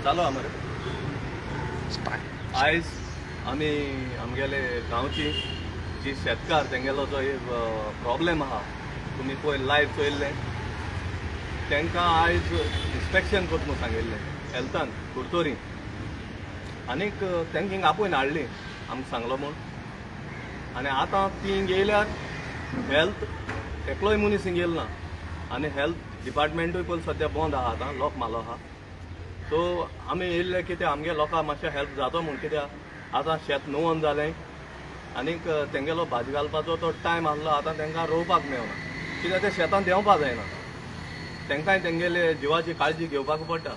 चालू आहा मरे. आयज आमी आमगेले गांवची जी शेतकार तेंगेलो जो प्रॉब्लेम आहा तुमी पळय लायव चोयल्लें, तांकां आयज इन्स्पेक्शन करता म्हूण सांगिल्लें हेल्थान कुरतोरी, आनीक तांकां हिंगा आपोवन हाडली आमकां सांगलो म्हूण. आनी आतां ती हिंग येयल्यार हेल्थ एकलोय मनीस हिंग येयलो ना, आनी हेल्थ डिपार्टमेंटूय पयलीं सद्या बंद आहा, आतां लोक मालो आहा. सो आमी येयल्ले कित्याक आमगे लोकांक मातशें हेल्प जातो म्हूण, कित्याक आतां शेत नुवन जालें आनीक तेंगेलो भाजी घालपाचो तो टायम आहलो, आतां तांकां रोवपाक मेळना कित्याक ते शेतान देंवपाक जायना, तांकांय तेंगेले जिवाची काळजी घेवपाक पडटा.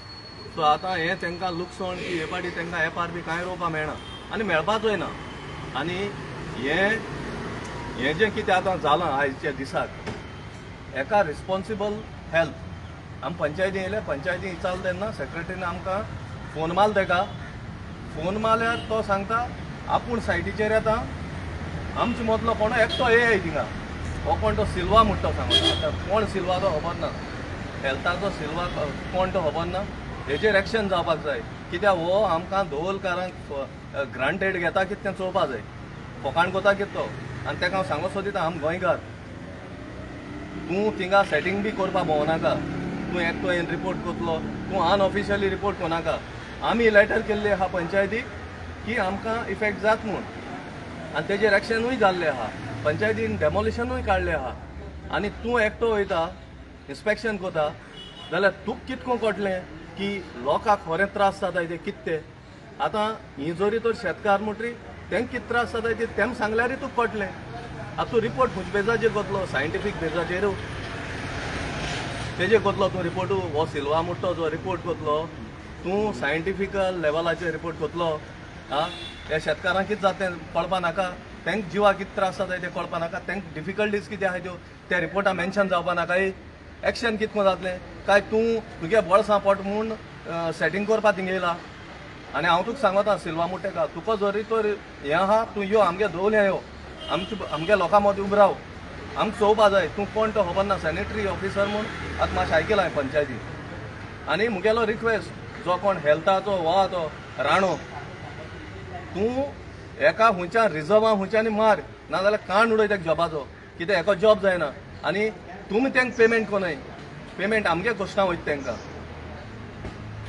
सो आतां हें तांकां लुकसाण की हे पाटी तांकां एपार बी कांय रोवपाक मेळना आनी मेळपाचोय ना. आनी हें हें जें कितें आतां जालां आयच्या दिसाक एका रिस्पोन्सिबल हेल्थ आमी पंचायती येयले, पंचायती विचारलें तेन्ना सेक्रेटरीन आमकां फोन मारलो, तेका फोन मारल्यार तो सांगता आपूण सायटीचेर येता, आमचे मदलो कोण एकटो येय थिंगा, हो कोण तो सिल्वा म्हणटा तो सांगता. आतां कोण सिल्वा तो खबर ना, हेल्थाचो सिल्वा कोण तो खबर ना, हेजेर एक्शन जावपाक जाय कित्याक हो आमकां दवलकारांक ग्रांटेड घेता कितें तें चोवपा जाय, फोकाण कोता कितें तो. आनी तेका हांव सांगो सोदिता आम गोंयकार, तूं थिंगा सेटींग बी करपाक भोंवनाका, तूं एकटो येवन रिपोर्ट करतलो, तूं अनऑफिशियली रिपोर्ट करनाका. आमी लेटर केल्ली आहा पंचायतीक की आमकां इफेक्ट जात म्हूण, आनी तेजेर एक्शनूय जाल्लें आहा, पंचायतीन डेमोलिशनूय काडलें आहा. आनी तूं एकटो वयता इन्स्पेक्शन करता जाल्यार तुका कितको कळटलें की लोकांक खरें त्रास जाता ते कितें ते. आतां ही जरी तर शेतकार म्हणटरी तेंक कितें त्रास जाता ते तेम सांगल्यारय तुका कळटलें. आतां तूं रिपोर्ट खंयच्या बेजाचेर करतलो, सायंटिफीक बेजाचेर तेजेर करतलो तूं रिपोर्ट, हो सिल्वा म्हणटा जो रिपोर्ट करतलो तूं सायंटिफिकल लेवलाचेर रिपोर्ट करतलो. आं, ह्या शेतकारांक कितें जाता तें कळपा नाका, तांकां जिवाक कितें त्रास जाता तें कळपा नाका, तांकां डिफिकल्टीज कितें आहा त्यो त्या रिपोर्टान मेन्शन जावपा नाका, एक्शन कितको जातलें काय तूं तुगे बोळसां पोट म्हूण सेटींग करपा थिंग येयला. आनी हांव तुका सांगता सिल्वा म्हणटा तुका जरी तर हें आहा तूं यो आमगे दवरलें यो, आमचे आमगे लोकां मदीं उबो राव, आमकां चोवपा जाय, तूं कोण तो खबर ना, सॅनिटरी ऑफिसर म्हूण आतां मातशें आयकलां हांवें पंचायती. आनी मुगेलो रिक्वेस्ट जो कोण हेल्थाचो हो आहा तो राणो, तूं एका खंयच्या रिजर्वा खंयच्यानी मार, नाजाल्यार कान उडय तेका जॉबाचो, कित्याक एका जॉब जायना. आनी तुमी तांकां पेमेंट कोनय, पेमेंट आमगे कोश्टां वयता तांकां.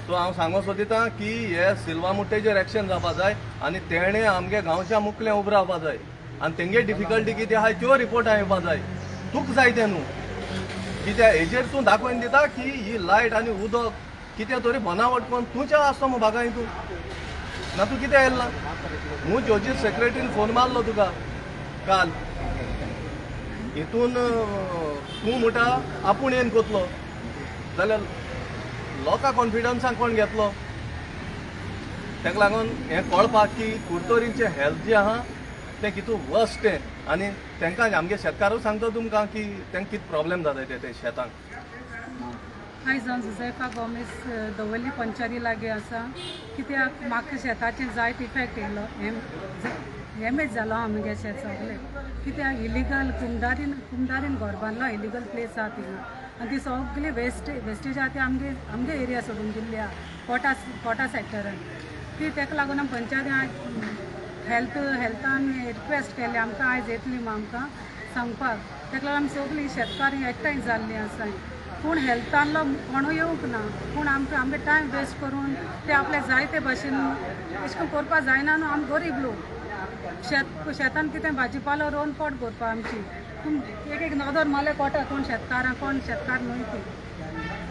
सो हांव सांगो सोदिता की हे सिल्वा मुट्टेचेर एक्शन जावपा जाय आनी तेणें आमगे गांवच्या मुखलें उबो रावपा जाय, आनी तेंगे डिफिकल्टी कितें आहा त्यो रिपोर्टां येवपा जाय. तुका जाय तें न्हू, कित्याक हेजेर तूं दाखोवन दिता की ही लायट आनी उदक कितें तरी बनावट करून तुज्या आसता मू बागाय तूं ना, तूं कितें आयला मू जोजीस सेक्रेटरीन फोन मारलो तुका काल, हितून तूं म्हणटा आपूण येवन करतलो जाल्यार लोकां कॉन्फिडन्सान कोण घेतलो. ताका लागून हें कळपाक की कुरतोरींचें हेल्थ जें आहा तें कितू वर्स्ट तें, आनी तांकां आमगे शेतकारूय सांगता तुमकां की तांकां कितें प्रॉब्लेम जाता ते शेतांक. आयज हांव जुजेफा गोमेस दवर्ली पंचायती लागीं आसा, कित्याक म्हाका शेताचेर जायत इफेक्ट येयलो, डॅमेज जालो आमगे शेत सगळें, कित्याक इलिगल कुमदारीन घर बांदलो, इलिगल प्लेस आहा थिंगा, आनी ती सगळी वेस्टेज आहा ती आमगे आमगे एरिया सोडून दिल्ली आहा कोटा सेक्टरान. ती ताका लागून आमी पंचायती हेल्थान रिक्वेस्ट केली आमकां आयज येतली म्हूण आमकां सांगपाक, ताका लागून आमी सगळीं शेतकार एकठांय जाल्लीं आसा. पूण हेल्थानलो कोणूय येवंक ना, पूण आमकां आमगे टायम वेस्ट करून ते आपले जाय ते भाशेन अशें करून करपाक जायना न्हू. आमी गरीब लोक, शेतान कितें भाजी पालो रोवन पोट भरपा आमची, पूण एक एक नदर मारल्यार कळटा कोण शेतकारां कोण शेतकार न्हय ती.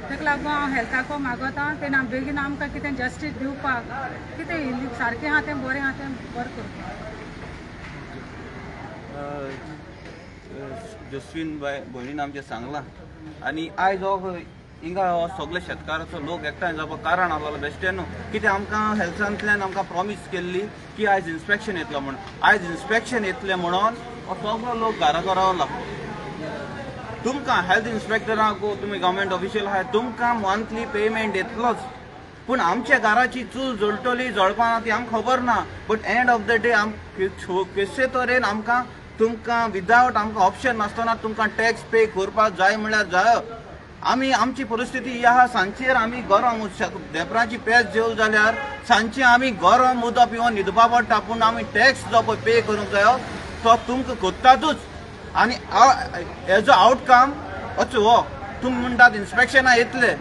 ताका लागून हांव हेल्थाको मागता तेन्ना बेगीन आमकां कितें जस्टीस दिवपाक, कितें सारकें आहा तें बरें आहा तें बरें करपाक. जस्वीन बाय भयणीन आमचें सांगलां, आनी आयज हो हिंगा हो सगळे शेतकाराचो लोक एकठांय जावपाक कारण आहलो बेश्टें न्हू, कित्याक आमकां हेल्थांतल्यान आमकां प्रॉमीस केल्ली की आयज इन्स्पेक्शन येतलो म्हूण, आयज इन्स्पेक्शन येतलें म्हणून हो सगळो लोक घरा घरा रावला. तुमकां हेल्थ इन्स्पेक्टरांक तुमी गव्हर्मेंट ऑफिशियल आहाय, तुमकां मंथली पेमेंट येतलोच, पूण आमच्या घराची चूल जळटली जळपाना ती आमकां खबर ना. But end of the day आम कशे तरेन आमकां तुमकां विदावट आमकां ऑप्शन नासतना तुमकां टॅक्स पे करपाक जाय म्हणल्यार जाय. आमी आमची परिस्थिती ही आहा, सांजचेर आमी गरम देपराची पेज जेवल जाल्यार सांजचे आमी गरम उदक पिवन न्हिदपा पडटा, पूण आमी टॅक्स जो पळय पे करूंक जायो तो तुमकां कोत्तातूच. आनी हेजो आवटकम असो हो तुमी म्हणटात इन्स्पेक्शनां येतले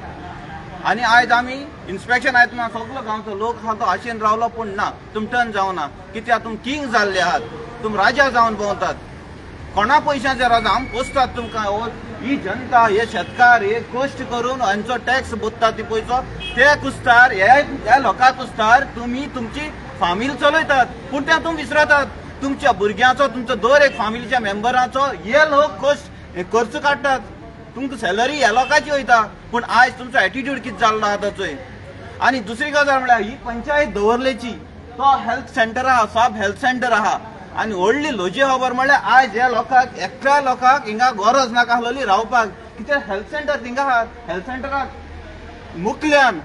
आनी आयज आमी इन्स्पेक्शन येतना सगलो गांवचो लोक आहा तो आशेन रावलो, पूण ना, तुम टर्न जावना. कित्याक तुम किंग जाल्ले आहात, तुम राजा जावन भोंवतात. कोणा पयशांचे राजा आम पोसतात तुमकां. हो ही जनता, हे शेतकार हे कश्ट करून हांचो टॅक्स भरता ती पयसो ते कुस्तार ह्या लोकां कुस्तार तुमी तुमची फामील चलयतात, पूण ते तुमी विसरतात. तुमच्या भुरग्यांचो, तुमचो दर एक फामिलीच्या मेंबराचो हे लोक कश्ट खर्च काडटात. तुमकां सॅलरी ह्या लोकांची वयता, पूण आयज तुमचो एटिट्यूड कितें जाल्लो आहा ताचो. आनी दुसरी गजाल म्हळ्यार ही पंचायत दवरलेची तो हेल्थ सेंटर आहा, सब हेल्थ सेंटर आहा. आनी व्हडली लजे खबर म्हळ्यार आयज ह्या लोकांक एकट्या लोकांक हिंगा गरज नाका आसलेली रावपाक, कित्याक हेल्थ सेंटर थिंगा आहा. हेल्थ सेंटराक मुकल्यान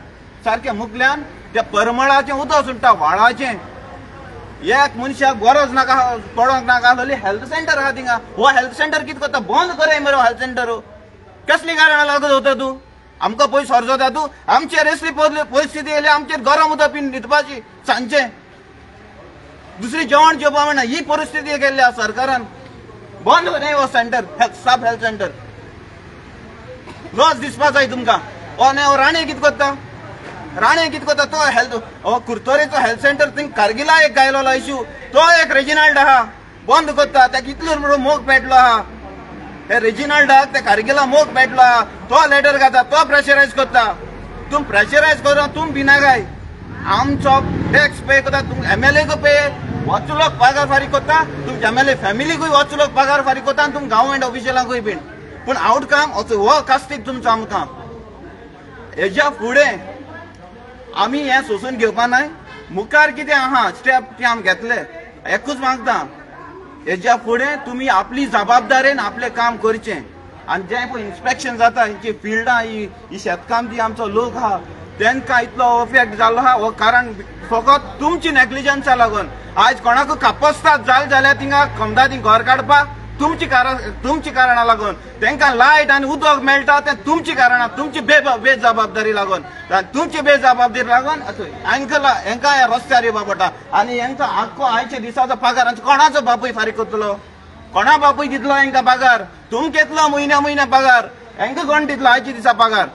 सारकें मुकल्यान त्या परमळाचें उदक सुट्टा व्हाळाचें, एक मनशाक गरज नाका पडोंक नाका आसलेली हेल्थ सेंटर आहा थिंगा. हो हेल्थ सेंटर कितें करता? बंद करय मरे हेल्थ सेंटर. कसली कारणां लागत वता तूं? आमकां पयस सरजता तूं? आमचेर असली परिस्थिती येयली, आमचेर गरम उदक पिवन न्हिदपाची सांजचें, दुसरी जेवण जेवपा मेळना. ही परिस्थिती केल्ली आसा सरकारान. बंद न्हय हो सेंटर, सब हेल्थ सेंटर. लज दिसपा जाय तुमकां. हो न्हय, हो राणे कितें करता? राणे कितें करता? तो हेल्थ हो कुर्तोरेचो हेल्थ सेंटर थिंग कारगिला एक गायलो इशू, तो एक रेजिनाल्ड आहा बंद करता. ताका कितलो मोग पेटलो आहा ते रेजिनाल्डाक, ते कारगिला मोग पेटलो आहा. तो लेटर घाता, तो प्रेशरायज करता. तुम प्रेशरायज करून तुम भिनाकाय. आमचो टॅक्स पे करता, तुम एमएलए को पे वच लोक पगार फारीक करता, तुमच्या एमएलए फॅमिलीकूय वच लोक पगार फारीक करता आनी तुम गव्हर्मेंट ऑफिशियलांकूय बीन. पूण आवटकम असो हो कास्तीक तुमचो आमकां. हेज्या फुडें आमी हें सोसून घेवपा नाय. मुखार कितें आहा स्टेप ती आमी घेतले. एकूच मागता, हेज्या फुडें तुमी आपली जबाबदारेन आपलें काम करचें. आनी जें पळय इन्स्पेक्शन जाता हेंची फिल्डां ही शेतकामती आमचो लोक आहा तेंकां इतलो अफेक्ट जाल्लो आहा हो कारण फकत तुमची नेग्लिजन्सा लागून. आयज कोणाकूय कापस्ताद जालें जाल्यार थिंगा खमदाती घर काडपाक तुमची कारणां लागून, तेंकां लायट आनी उदक मेळटा तें तुमची कारणां, तुमची बेजबाबदारी लागून, तुमची बेजबाबदारी लागून हेंकां ह्या रस्त्यार येवपा पडटा. आनी हेंकां आख्खो आयच्या दिसाचो पगार कोणाचो बापूय फारीक करतलो? कोणा बापूय दितलो हेंकां पगार? तुमकां येतलो म्हयन्या म्हयन्या पगार, हेंकां कोण दितलो आयच्या दिसा पगार?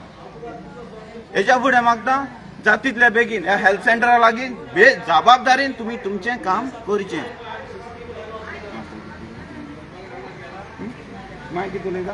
हेज्या फुडें मागता जाता तितल्या बेगीन ह्या हेल्थ सेंटरा लागीं बेजबाबदारीन तुमी तुमचें काम करचें. मागीर कितें उलयता?